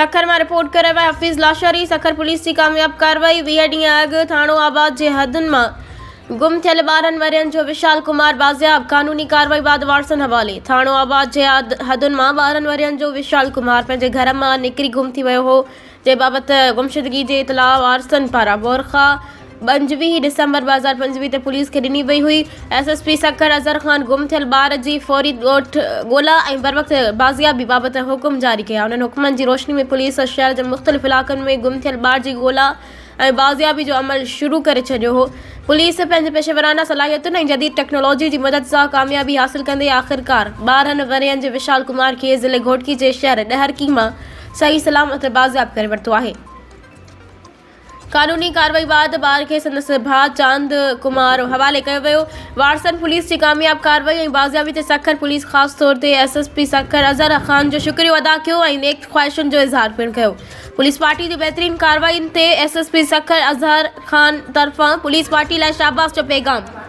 سکر مان رپورٽ ڪري رهيو آهي حفيظ لاشاري، سکر پوليس جي ڪامياب ڪارروائي، 20 ڏينهن اڳ ٿاڻو آباد جي حدن مان گم ٿيل 12 ورهين جو وشال ڪمار بازياب، قانوني ڪارروائي بعد وارثن حوالي. ٿاڻو آباد جي حدن مان 12 ورهين جو وشال ڪمار پنهنجي گهر مان نڪري گم ٿي ويو هو، جنهن بابت گمشدگي جي اطلاع وارثن پاران بورخا 25 ڊسمبر 2025 تي پوليس کي ڏني وئي هئي. S S P Sukkur Azhar Khan گم ٿيل ٻار جي فوري ڳوٺ ڳولا ۽ بروقت بازيابي بابت حڪم جاري ڪيا. انهن حڪمن جي روشني ۾ پوليس شهر جي مختلف علائقن ۾ گم ٿيل ٻار جي ڳولا ۽ بازيابي جو عمل شروع ڪري ڇڏيو هو. پوليس پنهنجي پيشيورانه صلاحيتن ۽ جديد ٽيڪنالاجي جي مدد سان ڪاميابي حاصل ڪندي آخرڪار 12 ورهين جي وشال ڪمار کي ضلعي گهوٽڪي جي شهر ڏهرڪي مان صحيح سلامت بازياب ڪري ورتو آهي. قانوني ڪارروائي بعد ٻار کي سندس ڀاء چاند ڪمار حوالي ڪيو ويو. وارثن پوليس جي ڪامياب ڪارروائي ۽ بازيابي تي سکر پوليس خاص طور تي S S P Sukkur Azhar Khan جو شڪريو ادا ڪيو ۽ نيڪ خواهشن جو اظهار پڻ ڪيو. پوليس پارٽي جي بهترين ڪارروائين تي S S P Sukkur Azhar Khan طرفان پوليس پارٽي لاء شاباس جو پيغام.